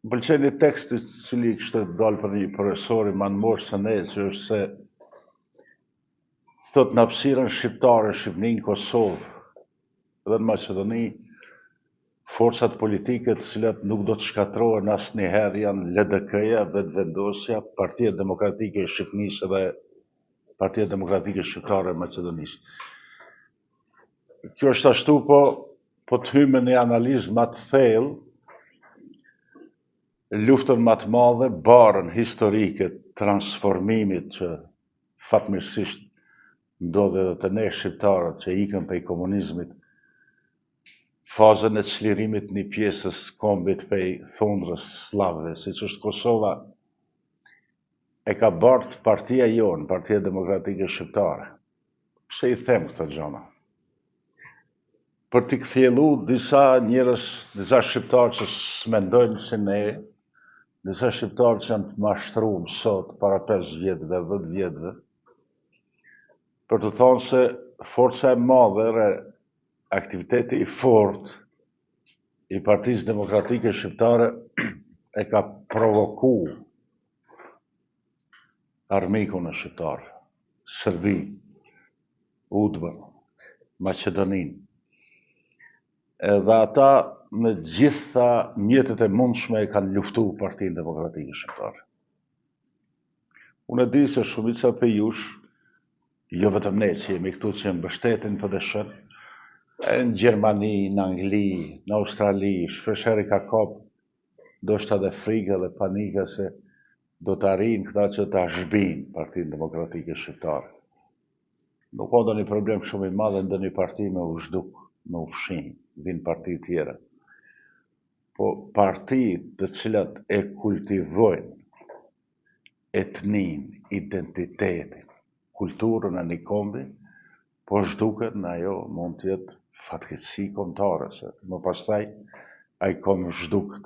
Më pëlqen një tekst i cili kishte dalë prej një profesori ma në moshë se ne, që është se thot në hapësirën shqiptare, në Shqipni, në Kosovë dhe në Maqedoni, forcat politike të cilat nuk do të shkatërrohen asnjëherë janë LDK-ja, Vetëvendosja, Partia Demokratike e Shqipnisë dhe Partia Demokratike Shqiptare e Maqedonisë. Kjo është ashtu, po, po të hymë në një analizë ma të thellë, luftën ma të madhe, barrën historike transformimit që fatmirësisht ndodhi edhe te ne shqiptarët që ikën prej komunizmit, fazën e çlirimit një pjesës kombit prej thundrës sllavëve, siç është Kosova, e ka bartë partia jonë, Partia Demokratike Shqiptare. Pse i them këto gjona? Për t'i kthjellu disa njerëz, disa shqiptarë që s'mendojnë si ne, disa shqiptarë që janë të mashtrum sot, para 5 vjetëve, 10 vjetëve, për të thonë se forca e madhe dhe aktiviteti i fort i Partisë Demokratike Shqiptare e ka provoku armikun e shqiptarëve, Serbinë, Udbën, Maqedoninë. Edhe ata me gjitha mjetet e mundshme e kanë luftu Partinë Demokratike Shqiptare. Unë e di se shumica prej jush, jo vetëm ne që jemi këtu që e mbështetin PDSH-në, e në Gjermani, në Angli, në Australi, shpeshherë i ka kap ndoshta edhe frika dhe panika se do të arrijnë këta që ta zhbijnë Partinë Demokratike Shqiptare. Nuk ka ndonjë problem shumë i madh ndonjë parti me u zhduk, me u fshi, vijnë parti tjera. Po parti të cilat e kultivojnë etninë, identitetin, kulturën e një kombi, po zhduken, ajo mund të jetë fatkeqësi kombëtare, se më pastaj ai komb zhduket.